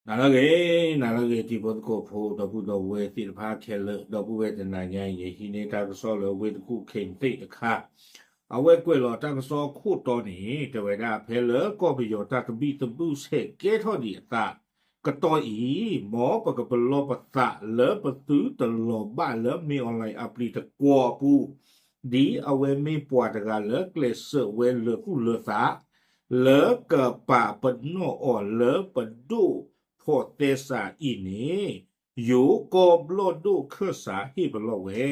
နၤလၢအဂ့ၤ, နၤလၢအဂ့ၤ တံၤဖိသကိးဖိ ဒီပုၢ်ဒီဝဲၢ်သ့ၣ်တဖၣ်ခဲလၢာ်, ဒီပုၢ်ဝဲၢ်တနၤညါအံၤ ယဟံးန့ၢ်တၢ်ကစီၣ်လၢဝ့ၢ်တကူၣ်ခ့ၣ်သ့ၣ်တခါ, အဝဲကွဲးလီၤတၢ်ကစီၣ်ခိၣ်တီန့ၣ် တဲဝဲဒၣ်ဖဲလၢကီၢ်ပယီၤတၢ်သဘံၣ်သဘုၣ်ဆဲးကဲထီၣ်ဒံးအသး ကတီၢ်အံၤ မ်ပကပလီၢ်ပသးလၢပသုတလီၤဘၣ်လၢမ့ၢ်အီၣ်လဲၣ်အပျံၤတကွီၤအပူၤ, ဒ်အဝဲမ့ၢ်ပှၤတဂၤလၢကျဲးစၢးဝဲလၢာ်သူၣ်လၢာ်သး လၢကပာ်ပနီၣ်အီၤလၢပဒိၣ်ဖီၣ်သဲစးအံၤန့ၣ် ယိၤကီၢ်ဘျီၣ်ဒိၣ်ခၢၣ်စးဟ့ၣ်ပလီၢ်ဝဲ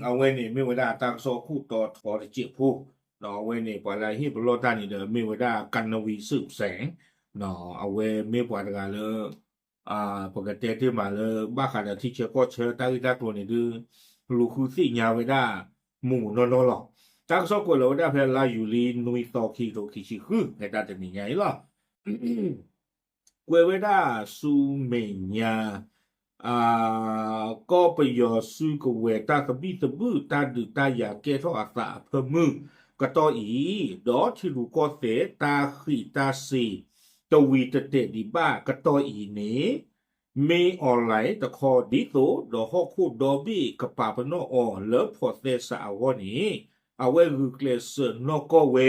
အဝဲန့ၣ်မ့ၢ်ဝဲဒၣ်တၢ်ကစီၣ်ခိၣ်တီထီတစဲးဖိ, ဒီးအဝဲန့ၣ်ပှၤလၢအဟ့ၣ်ပလီၢ်တၢ်န့ၣ်ဒီး မ့ၢ်ဝဲဒၣ် ကနဝံၤ စူးစဲး, အဝဲမ့ၢ်ပှၤတဂၤလၢ ပကတဲတ့ၢ်မးလၢ ဘၣ်ဃးဒီးထံဆၢကီၢ်ဆၢတၢ်ဂ့ၢ်တၢ်ကျိၤန့ၣ်ဒုး လူၤဃုသ့ၣ်ညါဝဲဒၣ် မုၢ်မုၢ်နီၢ်နီၢ်လီၤ. တၢ်ကစီၣ်ကွဲးလီၤဝဲဒၣ်ဖဲလါယူၤလံနွံသီ ခံကထိခံဆံဃု ဖဲတၢ်တနံၤညါအံၤလီၤ. ကွဲးဝဲဒၣ်ဆူမဲာ်ညါ ကီၢ်ပယီၤစုကဝဲၤတၢ်သဘံၣ်သဘုၣ် တၢ်ဒုးတၢ်ယၤကဲထီၣ်အသးအဖၢမုၢ်ကတီၢ်အံၤ, ဒီးထံရူၢ်ကီၢ်သဲးတၢ်ဃံးတၢ်စ့ၤ တဝံၤတတဲာ်ဒံးဘၣ်ကတီၢ်အံၤန့ၣ် မ့ၢ်အီၣ်လဲၣ်တခီ ဒ်သိးဒီးဟီၣ်ခိၣ်ဒီဘ့ၣ်ကပာ်ပနီၣ်အီၤလၢဖီၣ်သဲစးအဂီၢ်န့ၣ် အဝဲဂုာ်ကျဲးစၢးနီၢ်ကီၢ်ဝဲ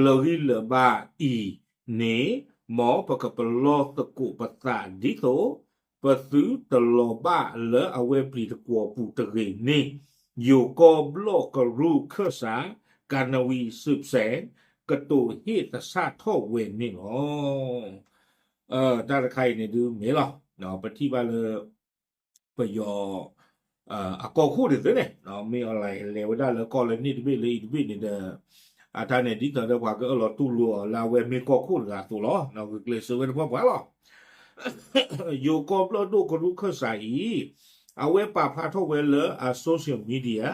လၢာ်ဂံၢ်လၢာ်ဘါအံၤန့ၣ် မ်ပကပလီၢ်သကိးပသးဒ်သိး ပသုတလီၤဘၣ်လၢအဝဲပျံၤတကွီၤပူၤတဂ့ၤန့ၣ် ယိၤကီၢ်ဘျီၣ်ကရူၢ်ခၢၣ်စး ကနဝံၤ စူးစဲး ကတိၤဟ့ၣ်သဆၣ်ထီၣ်ဝဲန့ၣ်လီၤ. တၢ်တခါအံၤန့ၣ်ဒုးမ့ၢ်လီၤ. ပထံၣ်ဘၣ်လၢ ပယီၤ အကီၢ်ခိၣ်န့ၣ်သ့န့ၣ် မ့ၢ်အီၣ်လဲၣ်လဲၤဝဲဒၣ်လၢကီၢ်လၢန့ၣ်တဘ့ၣ်လၢအံၤတဘ့ၣ်န့ၣ်ဒီး အတၢ်န့ၣ်ဒ်သိးဒီးပှၤကအၢၣ်လီၤတူၢ်လိာ်အီၤလၢအဝဲမ့ၢ်ကီၢ်ခိၣ်တဂၤအသိးလီၤ. ဂုာ်ကျဲးစၢးဝဲတပှၢ်ပှၢ်လီၤ. ယိၤကီၢ်ဘျီၣ်ဒိၣ်ကရူၢ်ခၢၣ်စးအံၤ အဝဲပာ်ဖျါထီၣ်ဝဲလၢအ social media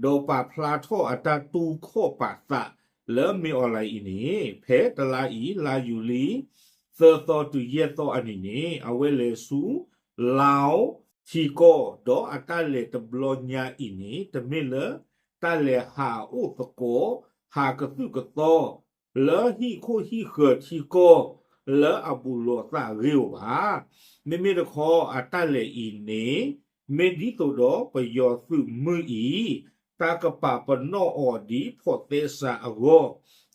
ဒီးပာ်ဖျါထီၣ်အတၢ်တူၢ်ခီၣ်ပာ်သးလၢမ့ၢ်အီၣ်လဲၣ်အံၤန့ၣ် ဖဲတလါအံၤ လါယူၤလံ သၢသီတုၤယဲၢ်သီအနံၤန့ၣ် အဝဲလဲၤဆူ လါအိ ထံကီၢ် ဒီးအတၢ်လဲၤတဘျီညါအံၤန့ၣ် တမ့ၢ်လၢတၢ်လဲၤဟးအိၣ်သကိး ဟးကသုၣ်ကသီ လၢဟံၣ်ခိၣ်ဟံၣ်ဃၢၤထံကီၢ် လၢအဘူးလိာ်သးအဂ့ၢ်ဧိၤဘၣ်. မ့မ့ၢ်တခီ အတၢ်လဲၤအံၤန့ၣ် မ့ၢ်ဒ်သိးဒီးပယီၤသုးမုၢ်အံၤ တၢ်ကပာ်ပနီၣ်အီၤဒ်ဖီၣ်သဲစးအဂီၢ်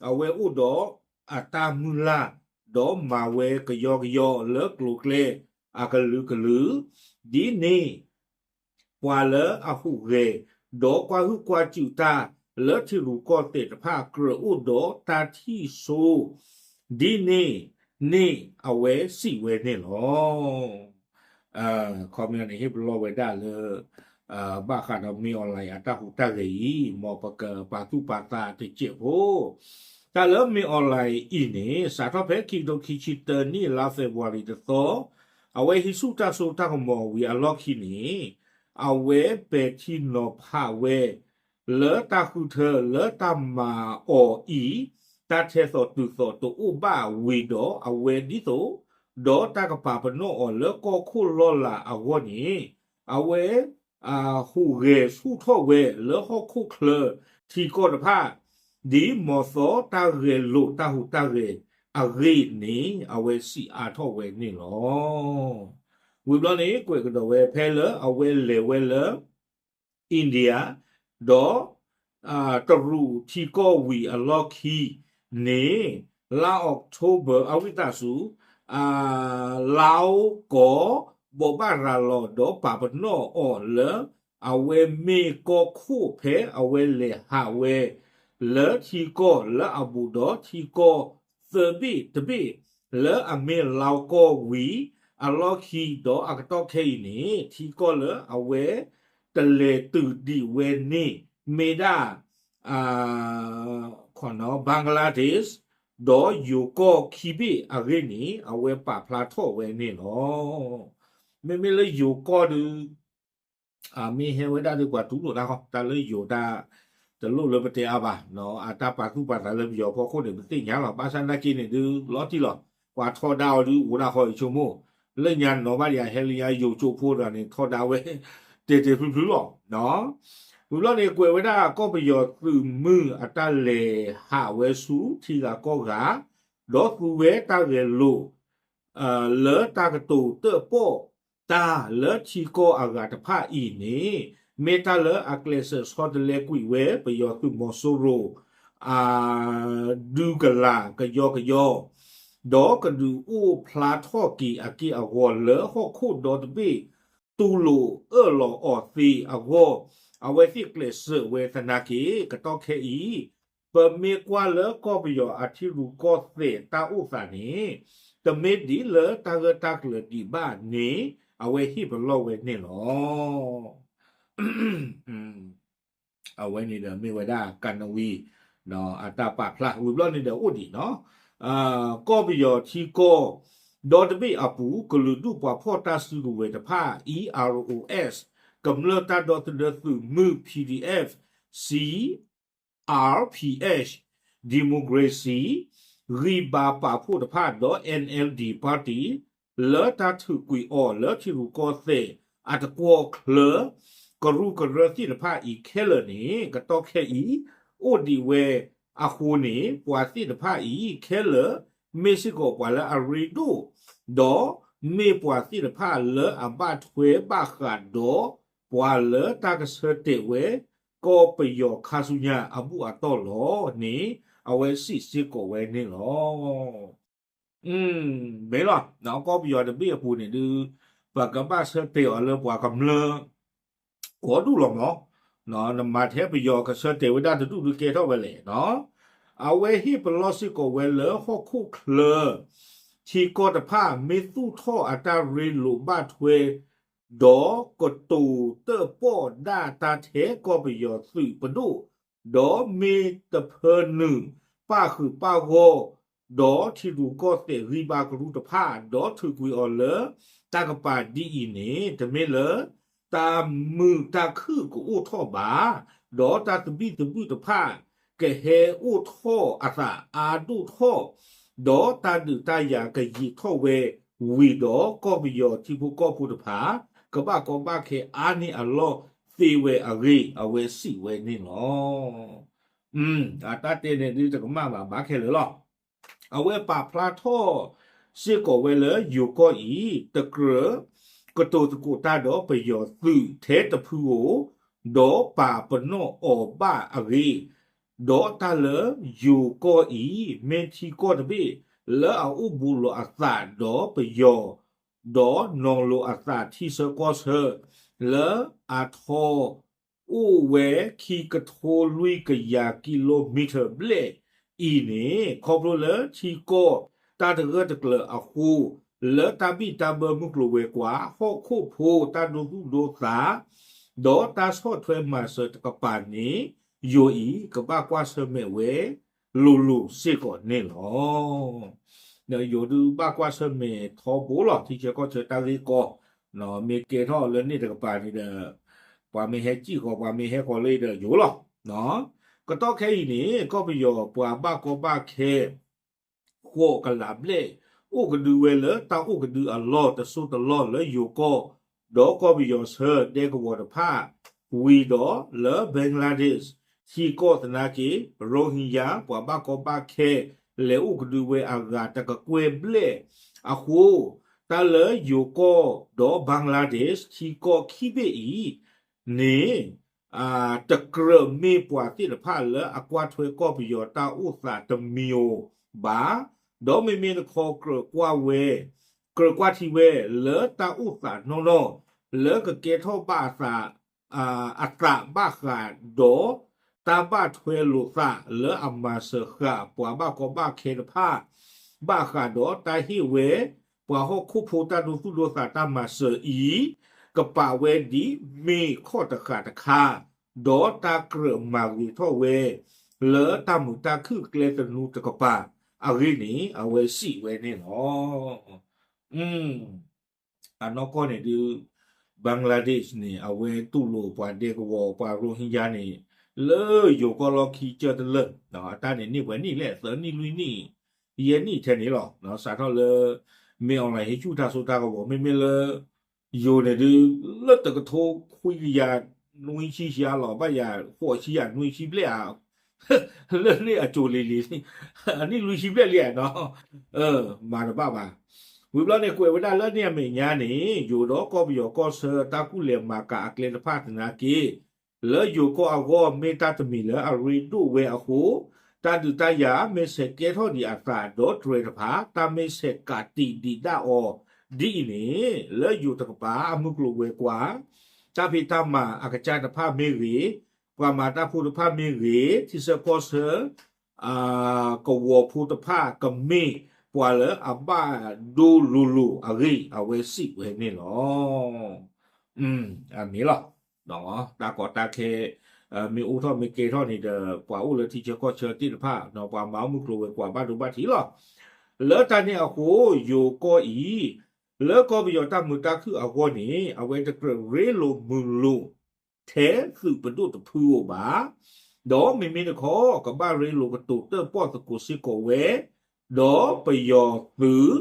အဝဲအိၣ်ဒီးအတၢ်မုၢ်လၢ် ဒီးမၤဝဲကယီကယီလၢကျိၤကျဲအကလုာ်ကလုာ် ဒ်န့ၣ် ပှၤလၢအဟူးဂဲၤ ဒီးကွၢ်ဟုၣ်ကွၢ်စူၣ်တၢ်လၢထံရူၢ်ကီၢ်သဲးတဖၣ်ကြၢးအိၣ်ဒီးတၢ်ထံၣ်ဆိ ဒ်န့ၣ်န့ၣ်အဝဲစံးဝဲန့ၣ်လီၤ. ခီပညီန့ၣ် ဟ့ၣ်ပလီၢ်ဝဲဒၣ်လၢ ဘၣ်ဃးဒီးမ့ၢ်အီၣ်လဲၣ်အတၢ်ဟူးတၢ်ဂဲၤအံၤ မ်ပကပာ်သူၣ်ပာ်သးတစဲးဖိ တၢ်လၢမ့ၢ်အီၣ်လဲၣ်အံၤန့ၣ် စးထီၣ်ဖဲခံကထိခံဆံတၢနံၣ် လါ February တသီ အဝဲဟံးဆူၣ်တၢ်စိတၢ်ကမီၤဝံၤအလီၢ်ခံန့ၣ် အဝဲပဲာ်ထံနီၤဖးဝဲ လၢတၢ်ဃုထၢလၢတၢ်မၤအီၤအံၤ တၢ်ထဲသိးတုၤသိးတအိၣ်ဘၣ်ဝံၤဒီး အဝဲဒ်သိး ဒီးတၢ်ကပာ်ပနီၣ်အီၤလၢကီၢ်ခိၣ်လီၢ်လၤအဂီၢ်န့ၣ် အဝဲ ဟူးဂဲၤဆူၣ်ထီၣ်ဝဲလၢဟီၣ်ခိၣ်ချၢထံကီၢ်တဖၣ် ဒ်မီၤသီတၢ်ဂဲၤလိာ်တၢ်ဟူးတၢ်ဂဲၤအဂ့ၢ်န့ၣ် အဝဲစံးအါထီၣ်ဝဲန့ၣ်လီၤ. ဝံၤဘျီန့ၣ် ကွဲးကဒီးဝဲဖဲလၢအဝဲလဲၤဝဲလၢ India ဒီး တရူးထံကီၢ်ဝံၤအလီၢ်ခံန့ၣ် လါ October အဝံသးစူၤ လါအိကီၢ် ဘိးဘၣ်ရၤလီၤဒီးပာ်ပနီၣ်အီၤလၢ အဝဲမ့ၢ်ကီၢ်ခိၣ်ဖဲအဝဲလဲၤဟးဝဲ လၢထံကီၢ်လၢအဘူးဒီးထံကီၢ်သၢဘ့ၣ်တဘ့ၣ် လၢအမ့ၢ်လါအိကီၢ်ဝံၤအလီၢ်ခံ ဒီးအကတီၢ်ခဲအံၤန့ၣ် ထံကီၢ်လၢအဝဲတလဲၤတုၤဒံးဝဲန့ၣ် မ့ၢ်ဒၣ် Bangladesh ဒီးယိၤကီၢ်ခံဘ့ၣ်အဂ့ၢ်န့ၣ် အဝဲပာ်ဖျါထီၣ်ဝဲန့ၣ်လီၤ. မ့မ့ၢ်လၢယိၤကီၢ်ဒီး မ့ၢ်ဟဲဝဲဒၣ်ဒီးပှၤတူၢ်လိာ်တၢ်ဃီ တၢ်လၢယိၤတၢ် တလိၣ်လၢပတဲအါဘၣ် အတၢ်ပာ်သူၣ်ပာ်သးလၢပယီၤဖီခိၣ်န့ၣ် ပသ့ၣ်ညါလီၤ. ဘၣ်ဆၣ်နာ်က့န့ၣ်ဒုး လီၤတံၢ်လီၤ. ပှၤထီဒါအီၤဒုး အိၣ်ဒၣ်ဃီအံၤဆိကမိၣ် လၢညါနီၤဘၣ်ဒံး ဟဲလၢညါယိၤကၠိဖိတဂၤန့ၣ် ထီဒါဝဲ တဲာ်တဲာ်ဖျုးဖျုးလီၤ. ဝံၤဘျီန့ၣ် ကွဲးဝဲဒၣ်ကီၢ်ပယီၤသုးမုၢ်အတၢ်လဲၤဟးဝဲဆူထံဂၤကီၢ်ဂၤ ဒီးသူဝဲတၢ်ဂဲၤလိာ် လၢတၢ်ကတိၤတၢၣ်ပီၣ်တၢ်လၢထံကီၢ်အဂၤတဖၣ်အံၤန့ၣ် မ့ၢ်တၢ်လၢအကျဲးစၢးဆီတလဲကွံာ်ဝဲ ပယီၤသုးမီၤစိရိၤ အဒုးကလာ်ကယီကယီ ဒီးကဒုးအိၣ်ဖျါထီၣ်က့ၤအက့ၢ်အဂီၤလၢဟီၣ်ခိၣ်ဒီတဘ့ၣ် တူၢ်လိာ်အၢၣ်လီၤအီၤသ့အဂီၢ် အဝဲသ့ၣ်ကျဲးစၢးဝဲသနာ်က့ ကတီၢ်ခဲအံၤ ပမ့ၢ်ကွၢ်လၢကီၢ်ပယီၤအထံရူၢ်ကီၢ်သဲးတၢ်အိၣ်သးန့ၣ် တမ့ၢ်ဒ်လၢတၢ်ဂၢၢ်တၢ်ကျၢၤဒံးဘၣ်န့ၣ် အဝဲဟ့ၣ်ပလီၢ်ဝဲန့ၣ်လီၤ. အဝဲန့ၣ်ဒီးမ့ၢ်ဝဲဒၣ်ကနဝံၤ အတၢ်ပာ်ဖျါ ဝံၤဘျီန့ၣ်ဒီးအိၣ်ဒံးနီၤ ကီၢ်ပယီၤထံကီၢ် ဒီတဘ့ၣ်အပူၤ ကလုာ်ဒူၣ်ပှၤဖီၣ်တၢ်စုကဝဲၤတဖၣ် E R O S ကမျၢၢ်တၢ်ဒီသဒၢသုးမုၢ် P D F C R P H Democracy ဂံၢ်ဘါပာ်ဖှိၣ်တဖၣ်ဒီး N L D Party လၢတၢ်ထုးကွံာ်အီၤလၢထံရူၢ်ကီၢ်သဲးအတကွီၢ်ချၢ ကရူၢ်ကရၢသ့ၣ်တဖၣ်အံၤခဲလၢာ်န့ၣ် ကတီၢ်ခဲအံၤ အိၣ်ဒံးဝဲအဃိန့ၣ် ပှၤသ့ၣ်တဖၣ်အံၤခဲလၢာ် မ့ၢ်စ့ၢ်ကီးပှၤလၢအရ့ဒိၣ် ဒီးမ့ၢ်ပှၤသ့ၣ်တဖၣ်လၢအဘၣ်ထွဲဘၣ်ဃးဒီး ပှၤလၢတၢ်ကဆၢတဲာ်ဝဲ ကီၢ်ပယီၤခါဆူညါအဘူၣ်အတီၢ်လီၤန့ၣ် အဝဲစံးစ့ၢ်ကီးဝဲန့ၣ်လီၤ. မ့ၢ်လီၤ ကီၢ်ပယီၤတဘ့ၣ်အပူၤန့ၣ်ဒုး ပကဘၣ်ဆၢတဲာ်အီၤလၢပှၤကမျၢၢ် ကိးဒူၣ်လီၤမး, နမၤထဲပယီၤကဆၢတဲာ်ဝဲဒၣ်တဒူၣ်ဒုးကဲထီၣ်ဝဲလဲၣ်. အဝဲဟ့ၣ်ပလီၢ်စ့ၢ်ကီးဝဲလၢဟီၣ်ခိၣ်ချၢ ထံကီၢ်တဖၣ်မ့ၢ်သူၣ်ထီၣ်အတၢ်ရ့လိာ်ဘၣ်ထွဲ ဒီးကတိၤတၢၣ်ပီၣ်ဒၣ်တၢ်ထဲကီၢ်ပယီၤသုးပဒိၣ်, ဒီးမ့ၢ်တဖၢနုာ်ပၣ်ဃုာ်ပၣ်ဂီၢ် ဒီးထံရူၢ်ကီၢ်သဲးဂံၢ်ဘါကရူၢ်တဖၣ် ဒီးထုးကွံာ်အီၤလၢတၢ်ကပၤဒ်အံၤန့ၣ် တမ့ၢ်လၢ တၢ်မုာ်တၢ်ခုၣ်ကအိၣ်ထီၣ်ဘၣ်, ဒီးတၢ်သဘံၣ်သဘုၣ်တဖၣ် ကဟဲအိၣ်ထီၣ်အသးအါဒိၣ်ထီၣ်, ဒီးတၢ်ဒုးတၢ်ယၤကယံာ်ထီၣ်ဝဲဝံၤဒီး ကီၢ်ပယီၤထံဖိကီၢ်ဖိတဖၣ် ကဘၣ်ကီဘၣ်ခဲအါန့ၢ်အလီၢ်သ့ဝဲအဂ့ၢ် အဝဲစံးဝဲန့ၣ်လီၤ. အတၢ်တဲန့ၣ်ဒုးတကမၣ်ဘၣ် ဘၣ်ခဲလၢာ်လီၤ. အဝဲပာ်ဖျါထီၣ်စ့ၢ်ကီးဝဲလၢယိၤကီၢ်အံၤ တကြၢးကတိၤသကိးတၢ်ဒီးပယီၤသုးထဲတဖုဧိၤ, ဒီးပာ်ပနီၣ်အီၤဘၣ်အဂ့ၢ်, ဒီးတၢ်လၢယိၤကီၢ်အံၤ မ့ၢ်ထံကီၢ်တဘ့ၣ်လၢအအိၣ်ဘူးလိာ်အသးဒီးပယီၤ, ဒီးနီၤလိာ်အသးထံဆၢကီၢ်ဆၢ လၢအထီ အိၣ်ဝဲခံကထိလွံၢ်ကယၤကံလိမံထၢၣ်ဘျဲၣ်အံၤန့ၣ် ခီဖျိလၢထံကီၢ်တၢ်တဂၢၢ်တကျၢၤအဃိ, လၢတၢ်ဘံၣ်တၢ်ဘၢမုၢ်ကျိၤဝဲၤကွာ် ဟီၣ်ခိၣ်ဖိတၢ်ဒိသူၣ်ဒိသး ဒီးတၢ်ဆီၣ်ထွဲမၤစၢၤတကပၤန့ၣ် ယိၤအံၤကဘၣ်ကွၢ်ဆၢၣ်မဲာ်ဝဲလိၤလိၤစ့ၢ်ကီးန့ၣ်လီၤ. ဒီးယိၤဒုးဘၣ်ကွၢ်ဆၢၣ်မဲာ်ထီဘိလီၤ ထံဆၢကီၢ်ဆၢတၢ်ဂ့ၢ်ကီ, မ့ၢ်ကဲထီၣ်လၢန့ၣ်တကပၤန့ၣ်ဒီး ပှၤမ့ၢ်ဟဲစံၣ်ဃီၤ ပှၤမ့ၢ်ဟဲဃီၤလၢဒီးယိၤလီၤ. ကတီၢ်ခဲအံၤန့ၣ် ကီၢ်ပယီၤပှၤဘၣ်ကီဘၣ်ခဲ ဃိးကလးဘျဲၣ် အိၣ်ကဒုဝဲလၢတၢ်အိၣ်ကဒုအလီၢ်တစိၢ်တလီၢ်လၢယိၤကီၢ်, ဒီးကီၢ်ပယီၤဆၢဒဲကဝီၤတဖၣ်, ဝံၤဒီးလၢ Bangladesh ထံကီၢ်သနာ်က့ ရိဟ့ယါ ပှၤဘၣ်ကီဘၣ်ခဲ လဲၤအိၣ်ကဒုဝဲအဂၤတကကွဲၢ်ဘျဲၣ်အဃိ, တၢ်လၢယိၤကီၢ်ဒီး Bangladesh ထံကီၢ်ခံဘ့ၣ်အံၤန့ၣ် တကြၢးမ့ၢ်ပှၤသ့ၣ်တဖၣ်လၢအကွၢ်ထွဲကီၢ်ပယီၤတၢ်အိၣ်သးတမံၤဧိၤဘၣ်, ဒီးမ့မ့ၢ်တခီကြၢးကွၢ်ဝဲ, ကြၢးကွၢ်ထံဝဲလၢတၢ်အိၣ်သးနီၢ်နီၢ် လၢကကဲထီၣ်ဘၣ်အသး အသးဘၣ်ဃးဒီး တၢ်ဘၣ်ထွဲလိာ်သးလၢအမၤစၢၤဃာ်ပှၤဘၣ်ကီဘၣ်ခဲတဖၣ်, ဘၣ်ဃးဒီးတၢ်ဟ့ၣ်ဝဲ ပှၤဟီၣ်ခိၣ်ဖိတၢ်ဒိသူၣ်ဒိသးတၢ်မၤစၢၤအံၤ, ကပာ်ဝဲဒ်မ့ၢ်ခီၣ်တဃာ်တခါ, ဒီးတၢ်ကြၢးမၤဂ့ၤထီၣ်ဝဲ လၢတၢ်မုာ်တၢ်ခုၣ်ကျဲသနူတကပၤအဂ့ၢ်န့ၣ် အဝဲစံးဝဲန့ၣ်လီၤ. အနီၢ်ကီၢ်န့ၣ်ဒုး Bangladesh န့ၣ် အဝဲတူၢ်လိာ်ပှၤဒဲကဝီၤ ပှၤရိဟ့ယါန့ၣ် လၢယိၤကီၢ်လီၢ်ခံကၢၢ်တလၢာ်, အတၢ်န့ၣ်န့ၢ်ပှဲၤနံၣ်လဲၣ် သၢနံၣ်လွံၢ်နံၣ် ယဲၢ်နံၣ်ထဲန့ၣ်လီၤ. စးထီၣ်လၢ မ့ၢ် online ဟ့ၣ်ဆူၣ်တၢ်စိတၢ်ကမီၤ မ့မ့ၢ်လၢ ယိၤန့ၣ်ဒုး လၢတကထိခွံကယၤနွံဆံယါလီၤ ဘၣ်ယၤဃိးဆံယၤနွံဆံဘျဲၣ်ဧါ, လၢန့ၣ်အစိၤလံၤလံၤ အနံၣ်လွံၢ်ဆံဘျဲၣ်လံဧါနီၤ, မၤတဘၣ်ဘၣ်. ဝံၤဘျီန့ၣ် ကွဲးဝဲဒၣ်လၢန့ၣ်အမဲာ်ညါန့ၣ် ယိၤဒီးကီၢ်ပယီၤကီၢ်ဆၢတၢ်ကူၣ်လဲၤမၤကၤအကျဲတဖၣ်သနာ်က့ လၢယိၤကီၢ်အဂီၢ်မ့ၢ်တၢ်တမံၤလၢအရ့ဒိၣ်ဝဲအဃိ တၢ်ဒုးတၢ်ယၤမ့ၢ်ဆဲးကဲထီၣ်ဒံးအသးဒီးတြဲၤတဖၣ် တၢ်မ့ၢ်ဆဲးကးတံာ်ဒံးဒၣ်အီၤဒ်အံၤန့ၣ် လၢယိၤတကပၤအမုၢ်ကျိၤဝဲၤကွာ် တၢ်ဖံးတၢ်မၤအကစၢ်တဖၣ်မ့ၢ်ဂ့ၤ, ပှၤမၤတၢ်ဖိတဖၣ်မ့ၢ်ဂ့ၤ, ထံဆၢကီၢ်ဆၢ ကဝီၤဖိတဖၣ်ကမ့ၢ်ပှၤလၢအဘၣ်ဒိလိၤလိၤအဂ့ၢ် အဝဲစံးဝဲန့ၣ်လီၤ. အမ့ၢ်လီၤ. တၢ်ကီတၢ်ခဲ မ့ၢ်အိၣ်ထီၣ်မ့ၢ်ကဲထီၣ်န့ၣ်ဒီး ပှၤအိၣ်လၢထံဆၢကီၢ်ဆၢသ့ၣ်တဖၣ် ပှၤမၤအီၣ်မုၢ်ကျိၤဝဲၤကွာ်ဘၣ်ဒိဘၣ်ထံးလီၤ. လၢတၢ်န့ၣ်အဃိ ယိၤကီၢ်အံၤ လၢကီၢ်ပယီၤတၢ်မုာ်တၢ်ခုၣ်အဂီၢ်န့ၣ် အဝဲတကြၢးရ့လိာ်မုာ်လိာ် ထဲသုးပဒိၣ်တဖုဧိၤဘၣ်. ဒီးမ့မ့ၢ်တခီ ကဘၣ်ရ့လိာ်ကတိၤတၢၣ်ပီၣ်သကိးစ့ၢ်ကီးဝဲ, ဒီးပယီၤသုး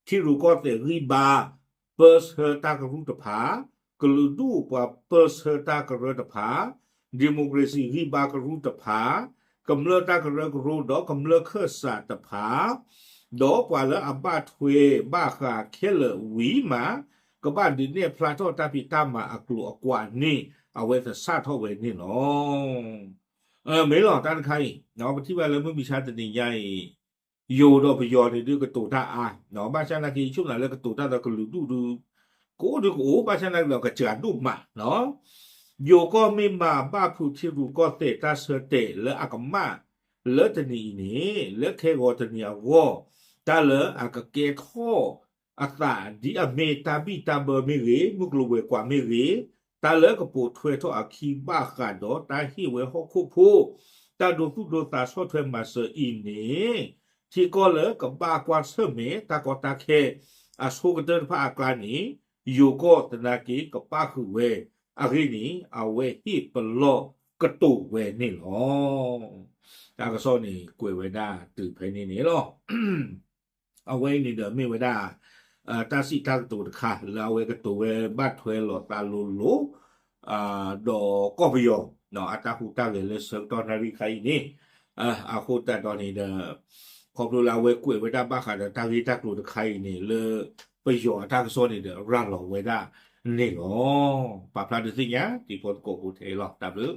ထံရူၢ်ကီၢ်သဲးဂံၢ်ဘါ ပၢဆှၢတၢ်ကရူၢ်တဖၣ်, ကလုာ်ဒူၣ်ပှၤပၢဆှၢတၢ်ကရၢတဖၣ်, democracy ဂံၢ်ဘါကရူၢ်တဖၣ်, ကမျၢၢ်တၢ်ကရၢကရိ ဒီးကမျၢၢ်ခၢၣ်စးတဖၣ်, ဒီးပှၤလၢအဘၣ်ထွဲဘၣ်ဃးခဲလၢာ်ဝံၤမး ကဘၣ်ဒုးနဲၣ်ဖျါထီၣ်တၢ်ဖံးတၢ်မၤအကျိၤအကွာ်န့ၣ် အဝဲသဆၣ်ထီၣ်ဝဲန့ၣ်လီၤ. မ့ၢ်လီၤတၢ်တခါအံၤ ပထံၣ်ဘၣ်လၢမုၢ်မဆါတနံၤညါအံၤ ယိၤဒီးပယီၤန့ၣ်ဒုးကတိၤတၢ်အါ, ဘၣ်ဆၣ်နာ်က့ ယဆိကမိၣ်လၢကတိၤတၢ်ဒီးကလုာ်ဒူၣ်ဒုး ကအိၣ်ဒုးကအိၣ် ဘၣ်ဆၣ်နာ်က့ဒီးကစှၤဒိၣ်မးလီၤ. ယိၤကီၢ်မ့ၢ်မၤဘၣ်ဖုးထံရူၢ်ကီၢ်သဲးတၢ်ဆၢတဲာ်လၢအကမၣ် လၢတနံၤအံၤန့ၣ် လၢခဲဂီၤတနံၤအဂီၢ် တၢ်လၢအကကဲထီၣ်အသးဒ်အမ့ၢ်တၢ်ဘံၣ်တၢ်ဘၢမ့ၢ်ဂ့ၤ, မုၢ်ကျိၤဝဲၤကွာ်မ့ၢ်ဂ့ၤ, တၢ်လၢကပိာ်ထွဲထီၣ်အခံဘၣ်ဃးဒီးတၢ်ဟ့ၣ်ဝဲဟီၣ်ခိၣ်ဖိ တၢ်ဒိသူၣ်ဒိသးဆီၣ်ထွဲမၤစၢၤအံၤန့ၣ် ထံကီၢ်လၢကဘၣ်ကွၢ်ဆၢၣ်မဲာ် တၢ်ကီတၢ်ခဲ အဆိကတၢၢ်တဖၣ်အကျါန့ၣ် ယိၤကီၢ်သနာ်က့ကပၣ်ဃုာ်ဝဲအဂ့ၢ်န့ၣ် အဝဲဟ့ၣ်ပလီၢ်ကတိၤဝဲန့ၣ်လီၤ. တၢ်ကစီၣ်န့ၣ်ကွဲးဝဲဒၣ်တုၤဖဲန့ၣ်န့ၣ်လီၤ. အဝဲအံၤန့ၣ်ဒီးမ့ၢ်ဝဲဒၣ် တၢ်စံးတၢ်ကတိၤတခါ လၢအဝဲကတိၤဝဲဘၣ်ထွဲလိာ်သးလိၤလိၤ ဒီးကီၢ်ပယီၤ အတၢ်ဟူးတၢ်ဂဲၤလၢဆၢကတီၢ်နၣ်ရံၣ်ခါအံၤန့ၣ် အဃိသတးဒီးန့ၣ်ဒီး ခီဖျိလၢအဝဲကွဲးဝဲဒၣ်ဘၣ်ဃးဒီးတၢ်ဂ့ၢ်တၢ်ကျိၤတခါအံၤန့ၣ် လၢပယီၤအတၢ်ကစီၣ်န့ၣ်ဒီး ရၤလီၤဝဲဒၣ်န့ၣ်လီၤ. ပာ်ဖျါဒုးသ့ၣ်ညါ တံၤဖိသကိးဖိထဲအံၤလီၤ. တၢ်ဘျုး